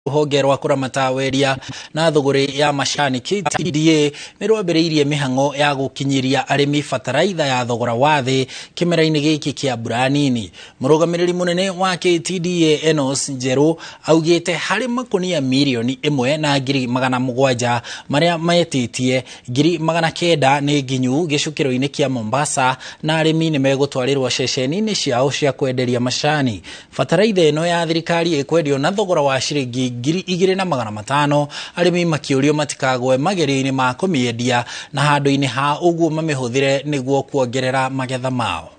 Rũhonge rwa kũramata wendia na thũgũrĩ ya macani KTDA nĩ rwambĩrĩirie mĩhang'o ya gũkinyĩria arĩmi bataraitha ya thogora wa thĩ kĩmera-inĩ gĩkĩ kĩa mbura nini. Mũrũgamĩrĩri mũnene wa KTDA Enos Njerũ augĩte harĩ makunia 1,700,000 marĩa metĩtie 900,000 nĩ nginyu gĩcukĩro-inĩ kĩa Mombasa na arĩmi nĩ megũtwarĩrwo ceceni-inĩ ciao cia kwenderia macani. Bataraitha ĩno ya thirikari ĩkwendio na thogora wa ciringi 2,500, arĩmi makĩũrio matikagwe magerio-inĩ ma kũmĩendia na handũ-inĩ ha ũguo mamĩhũthĩre nĩguo kuongerera magetha mao.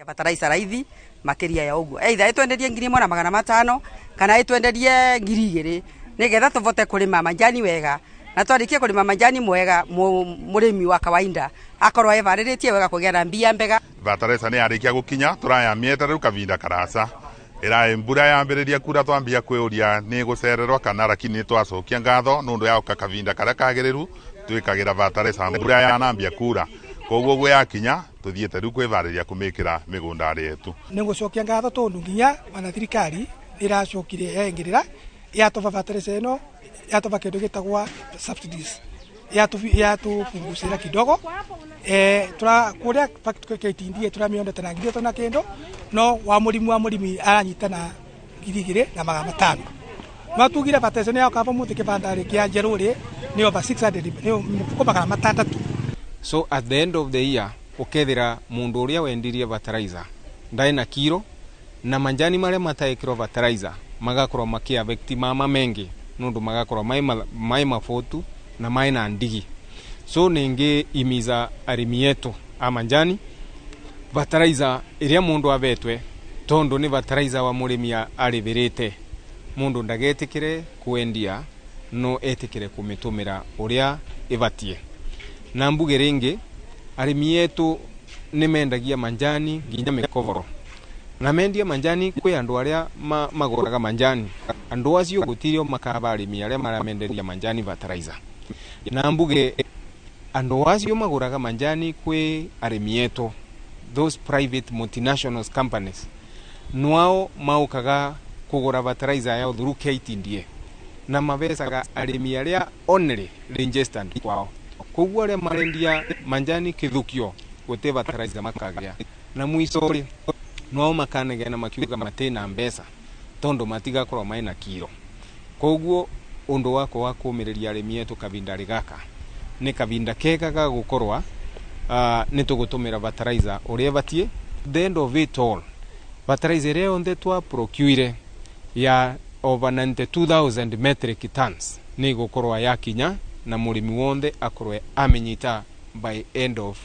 Bataraitha raithi makĩria ya ũguo, either ĩtwenderie 1,500 kana ĩtwenderie 2,000 nĩgetha tũvote kũrĩma majani wega, na twarĩkia kũrĩma majani mwega, mũrĩmi wa kawaida akorwo evarĩrĩtie wega kũgĩa na mbia mbega. Bataraitha nĩ yarĩkia gũkinya, tũrayamĩete rĩu kavinda karasa ĩraĩ mbura yambĩrĩria kura, twambia kwĩũria nĩ gũcererwo kana, lakini nĩ twacokia ngatho nũndũ yaũka kavinda karĩa kagĩrĩru twĩkagĩra bataraitha mbura yanambia kura, koguo ũguo yakinya tuthiĩte rĩu kwĩvarĩria kũmĩkĩra mĩgũnda yetu. Nĩ ngũcokia ngatho tondũ nginya ona thirikari ĩracokire yaingĩrĩra yatũba bataraitha ĩno, yatũba kĩndũ gĩtagwa subsidies, yatũpungucĩra kidogo. Tura kuria KTDA turamĩondete na 3,000 na kĩndũ, no wa mũrĩmi wa mũrĩmi aranyita na 2,500. No tugire bataraitha nĩ yoka mũthĩ kĩbanda kĩa Njerũ rĩ nĩ over 600, nĩ mĩfuko 600. So at the end of the year ukethira mundu uria wendirie fertilizer ndae na kiro na manjani maria mataikirwo fertilizer magakorwo maki affect mama mengi nundu magakorwo mai mafotu na mai na ndigi. So ningi imiza arimi yetu a manjani fertilizer iria mundu abetwe tondu ni fertilizer wa murimi aribirite, mundu ndagetikire kwendia no etikire kumitumira uria ibatie. Na mbuge ringi arimi yetu ni mendagia manjani nginya mikovoro, na mendia manjani kwi andu aria maguraga manjani, andu acio gutirio makaba arimi aria maramenderia manjani fertilizer. Na mbuge andu acio maguraga manjani kwi arimi yetu, those private multinational companies, nwao maukaga kugura fertilizer yao through KTDA na mabecaga arimi aria only registered kwao. Koguo aria marendia manjani kithukio gute fertilizer makagia, na mwico ri no makanegena makiuga matina mbeca tondu matigakorwo maina kiro. Koguo undu wakwa wa kuumiriria arimi etu kavinda rigaka ni kavinda kega ga gukorwa ni tugutumira fertilizer uria batie. The end of it all, fertilizer iria yonthe twa procure ya over 92,000 metric tons ni gukorwa yakinya na murimi wonthe akorwe amenyita by end of